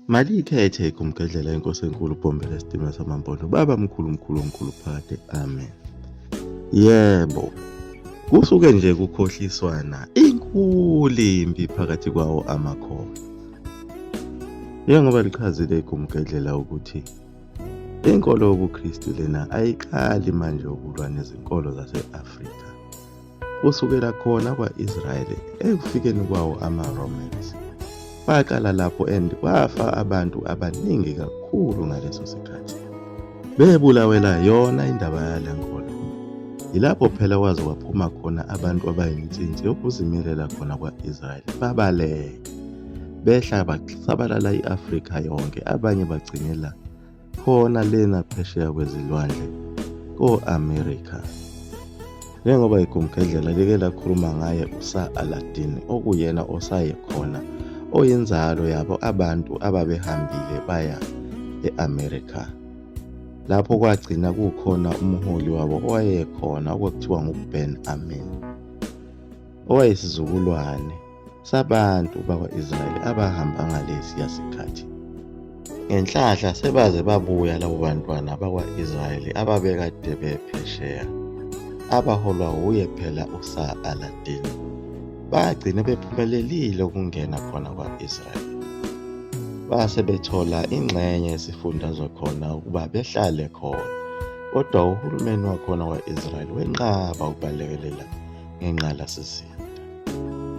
Malikhethe igumgedlela inkosi enkulu Bhombela isitimela samaMpondo baba mkhulu mkhulu omkhulu phakade amen. Yebo, kusuke nje kukhohliswana inkulu impi phakathi kwawo amakholwa. Njengoba lichazile igumgedlela ukuthi inkolo yobuKristu lena ayiqali manje ukulwa nezinkolo zase-Afrika. Kusukela khona kwa-Israyeli ekufikeni kwawo ama-Romans. Baqala lapho and kwafa abantu abaningi kakhulu ngaleso sikhathi. Bebulawela yona indaba yale nkolo. Yilapho phela kwaze kwaphuma khona abantu abayinsinsi yokuzimilela khona kwa-Israyeli babaleka. Behla basabalala i-Afrika yonke abanye bagcinela khona lena phesheya kwezilwandle ko-America. Njengoba igumgedlela like lakhuluma ngaye uSir Aladdin okuyena osaye khona oyinzalo yabo abantu ababehambile baya e-America. Lapho kwagcina kukhona umholi wabo owayekhona okwakuthiwa nguBen Amin owayesizukulwane sabantu bakwa-Israyeli abahamba ngalesiya sikhathi. Ngenhlanhla sebaze babuya labo bantwana bakwa-Israyeli ababekade bephesheya, abaholwa wuye phela uSir Aladdin. Bagcine bephumelelile ukungena khona kwa-Israyeli. Base bethola ingxenye yesifundazwe khona ukuba behlale khona, kodwa uhulumeni wakhona kwa-Israyeli wenqaba ukubalekelela ngenqalasizinda.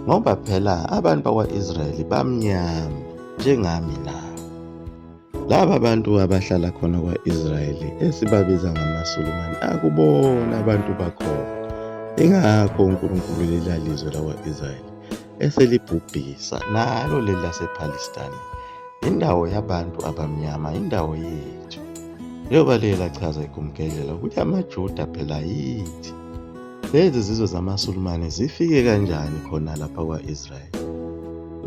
Ngoba phela abantu bakwa-Israyeli bamnyama njengami nawe. Laba bantu abahlala khona kwa-Israyeli esibabiza ngamaSulumane akubona abantu bakhona. Ingakho uNkulunkulu lela lizwe lakwa-Israyeli eselibhubhisa nalo leli lasePalestine. Indawo yabantu abamnyama, indawo yethu. Njengoba liye lachaza igumgedlela ukuthi amaJuda phela yithi. Lezi zizwe zamaSulumane zifike kanjani khona lapha kwa-Israyeli?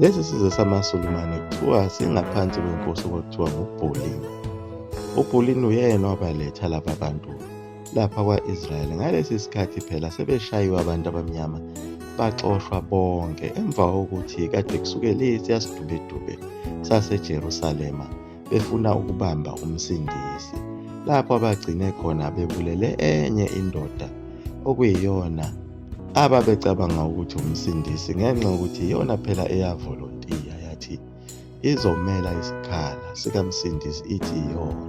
Lesi sizwe samaSulumane kuthiwa singaphansi kwenkosi okwakuthiwa nguBholini. UBholini uyena wabaletha laba bantu lapha kwa-Israyeli. Ngalesi sikhathi phela sebeshayiwe abantu abamnyama baxoshwa bonke emva kokuthi kade kusuke lesiya sidubedube saseJerusalema befuna ukubamba uMsindisi, lapho abagcine khona bebulele enye indoda okuyiyona ababecabanga ukuthi uMsindisi ngenxa yokuthi iyona phela eyavolontiya yathi izomela isikhala sikaMsindisi ithi iyona.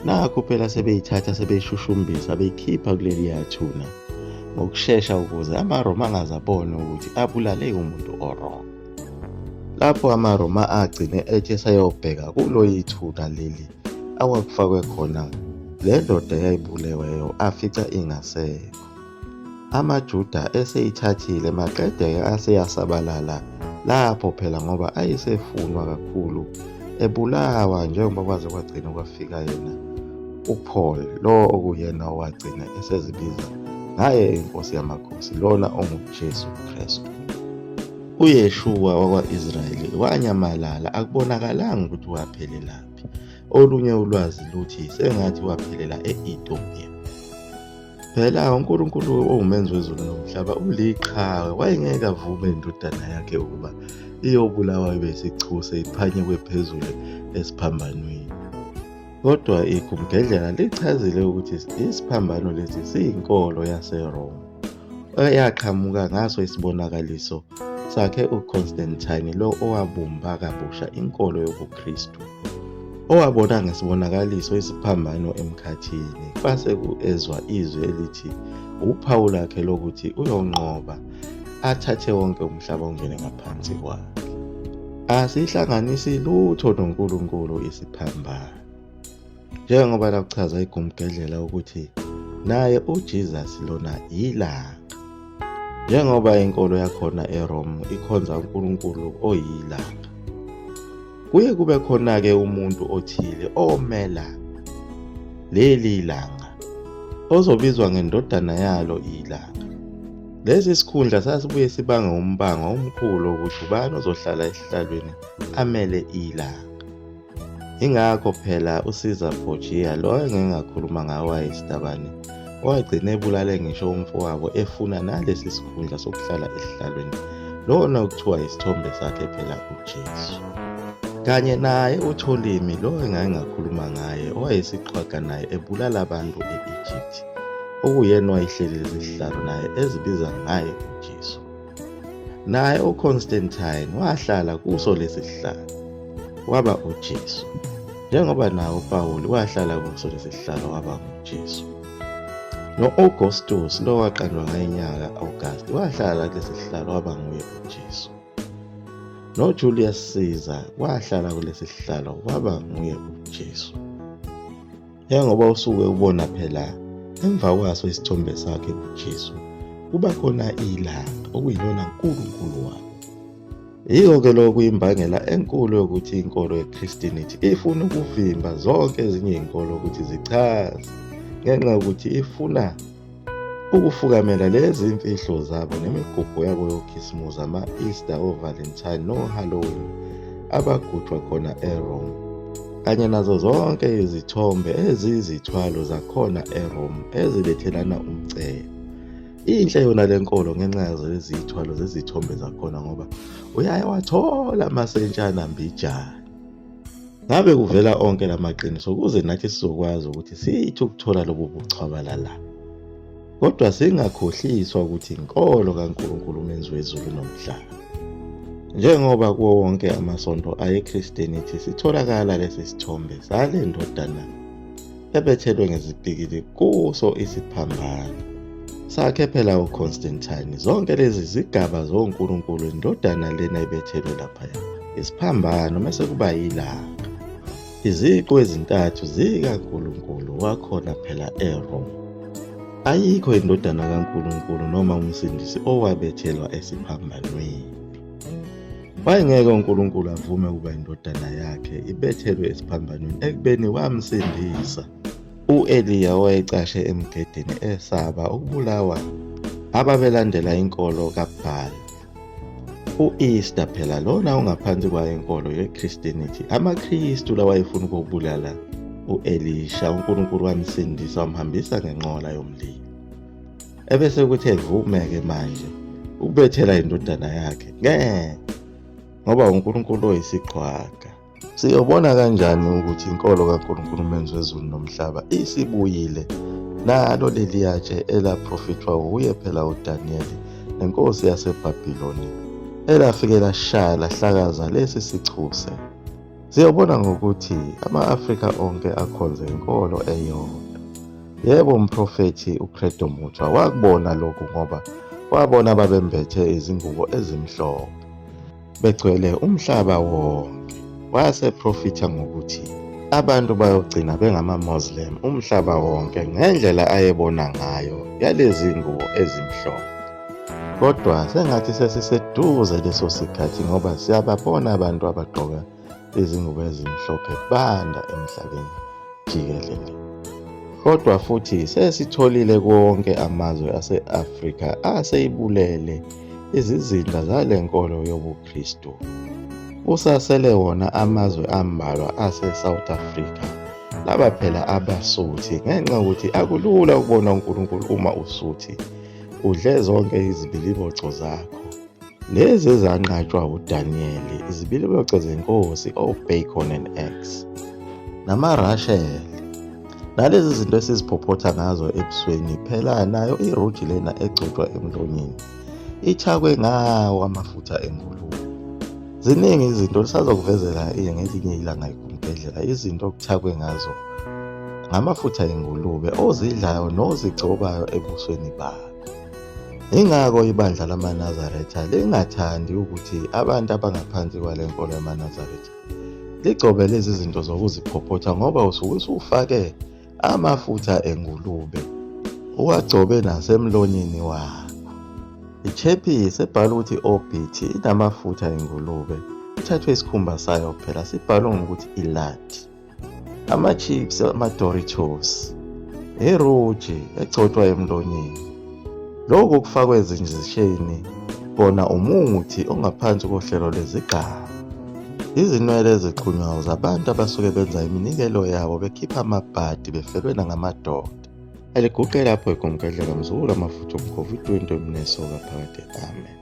Nakhu phela sebeyithatha sebeyishushumbisa beyikhipha kuleliya thuna ngokushesha ukuze amaRoma angaze abone ukuthi abulale umuntu o-wrong. Lapho amaRoma agcine ethi esayobheka kulo ithuna leli akwakufakwe khona le ndoda eyayibuleweyo afica ingasekho. AmaJuda eseyithathile maqede-ke aseyasabalala lapho phela ngoba ayesefunwa kakhulu ebulawa njengoba kwaze kwagcina kwafika yena uPaul lo okuyena owagcina esezibiza ngaye inkosi yamakhosi lona onguJesu Kristu. UYeshuwa wakwa-Israyeli wanyamalala akubonakalanga ukuthi waphelelaphi. Olunye ulwazi luthi sengathi waphelela e-Ethiopia. Phela uNkulunkulu owumenzi wezulu nomhlaba uliqhawe, wayengeke avume indodana yakhe ukuba iyobulawa ibe isichuse iphanyekwe phezulu esiphambanweni. Kodwa igumgedlela lichazile ukuthi isiphambano lesi siyinkolo yaseRoma. Eyaqhamuka ngaso isibonakaliso sakhe uConstantine lo owabumba kabusha inkolo yobuKristu, owabona ngesibonakaliso isiphambano emkhathini, kwase ezwa izwi elithi uphawu lwakhe lokuthi uyonqoba athathe wonke umhlaba ungene ngaphansi kwakhe. Asihlanganisi lutho noNkulunkulu isiphambano. Njengoba lakuchaza igumgedlela ukuthi naye uJesus lona yilanga. Njengoba inkolo yakhona eRome ikhonza uNkulunkulu oyilanga. Kuye kube khona-ke umuntu othile omela leli langa ozobizwa ngendodana yalo ilanga. Lesi sikhundla sasibuye sibange umbango omkhulu ukuthi ubani ozohlala esihlalweni amele ilanga. Ingakho phela uCaesar Borgia lo engike ngakhuluma ngawo wayesitabane owagcina ebulale ngisho umfowabo efuna nalesi sikhundla sokuhlala esihlalweni lona okuthiwa isithombe sakhe phela uJesu. Kanye naye uTholimi lo engake ngakhuluma ngaye owayesiqhwaga naye ebulala abantu e-Egypt, okuyena owayehleli lesi sihlalo naye ezibiza ngaye uJesu. Naye uConstantine wahlala kuso lesi sihlalo, waba uJesu. Njengoba naye uPawuli wahlala kuso lesi sihlalo waba nguJesu. No-Augustus lo waqanjwa ngayo inyanga ka-August wahlala kulesi sihlalo waba nguye uJesu. NoJulius Caesar wahlala kulesi sihlalo waba nguye uJesu. Njengoba usuke ubona phela emva kwaso isithombe sakhe uJesu kuba khona ilanga okuyilona nkulunkulu wabo. Yiko-ke lokhu imbangela enkulu yokuthi inkolo yeChristianity ifuna ukuvimba zonke ezinye izinkolo ukuthi zichaze ngenxa yokuthi ifuna Ukufukamela lezi imfihlo zabo nemigubho yabo yoKhisimuzi, ama-Easter, oValentine noHalloween abagujwa khona eRome, kanye nazo zonke izithombe eziyizithwalo zakhona eRome ezilethelana umcebo. Inhle yona le nkolo ngenxa yazo lezi zithwalo zezithombe zakhona ngoba uyawathola amasentshana mbijana. Ngabe kuvela onke la maqiniso ukuze nathi sizokwazi ukuthi sithi ukuthola lobu buchwabalala. Kodwa singakhohliswa ukuthi inkolo kaNkulunkulu umenzi wezulu nomhlaba. Njengoba kuwo wonke amasonto ayeChristianity sitholakala lesi sithombe sale ndodana ebethelwe ngezipikili kuso isiphambano sakhe phela uConstantine. Zonke lezi zigaba zonkulunkulu indodana lena ebethelwe laphaya isiphambano mese kuba yilanga iziqu ezintathu zikaNkulunkulu wakhona phela eRome. Ayikho indodana kaNkulunkulu noma umsindisi owabethelwa esiphambanweni. Wayengeke uNkulunkulu avume ukuba indodana yakhe ibethelwe esiphambanweni ekubeni wamsindisa. U-Eliya owayecashe emgedeni esaba ukubulawa ababelandela inkolo kaBhali. U-Easter phela lona ongaphansi kwayo inkolo ye-Christianity. AmaKristu lawa ayefuna ukubulala u-Elisha, uNkulunkulu wamsindisa wamhambisa ngenqola yomlilo. Ebese kuthi evume-ke manje ukubethela indodana yakhe ngeke ngoba uNkulunkulu oyisiqhwaga. Siyobona kanjani ukuthi inkolo kaNkulunkulu umenzi wezulu nomhlaba isibuyile nalo leliyatshe elaprofithwa wuye phela uDaniyeli nenkosi yaseBhabhiloni elafike lashaya lahlakaza lesi sichuse. Siyobona ngokuthi ama-Afrika onke akhonze inkolo eyodwa. Yebo, umprofethi uCredo Mutwa wakubona lokhu ngoba wabona babembethe izingubo ezimhlophe begcwele umhlaba wonke. Waseprofitha ngokuthi abantu bayogcina bengama-Muslim umhlaba wonke ngendlela ayebona ngayo yalezi ngubo ezimhlophe. Kodwa sengathi sesiseduze leso sikhathi ngoba siyababona abantu abagqoka izingubo ezimhlophe banda emhlabeni jikelele. Kodwa futhi sesitholile konke amazwe ase-Afrika aseyibulele izizinda zale nkolo yobuKristu. Kusasele wona amazwe ambalwa ase-South Africa. Laba phela abasuthi ngenxa yokuthi akulula ukubona uNkulunkulu uma usuthi udle zonke izibiliboco zakho. Lezi ezanqatshwa uDaniyeli, izibiliboco zenkosi, o-bacon and eggs, namarashele, nalezi zinto esiziphophotha ngazo ebusweni, phela nayo iruji lena egcotshwa emlonyeni ithakwe ngawo amafutha engulube. Ziningi izinto lisazokuvezela ngelinye ilanga igumgedlela izinto okuthakwe ngazo ngamafutha engulube ozidlayo nozigcobayo ebusweni bakho. Yingakho ibandla lamaNazaretha lingathandi ukuthi abantu abangaphansi kwale nkolo yamaNazaretha ligcobe lezi zinto zokuziphophotha ngoba usuke usufake amafutha engulube uwagcobe nasemlonyeni wakho. Ichephisi ebhalwe ukuthi OBT inamafutha engulube kuthathwe isikhumba sayo phela sibhalwe ngokuthi iladi. Ama-chips ama-Doritos, iruji egcotshwa emlonyeni. Lokhu kufakwe ezinjisheni kona umuthi ongaphansi kohlelo lwezigaba. Izinwele ezixhunywayo zabantu abasuke benza iminikelo yabo bekhipha amabhadi befelwe nangamadoda. Aliguqe lapho igomgedlela mzukulu amafutha omkhovu i-20 omnesoka phakade. Amen.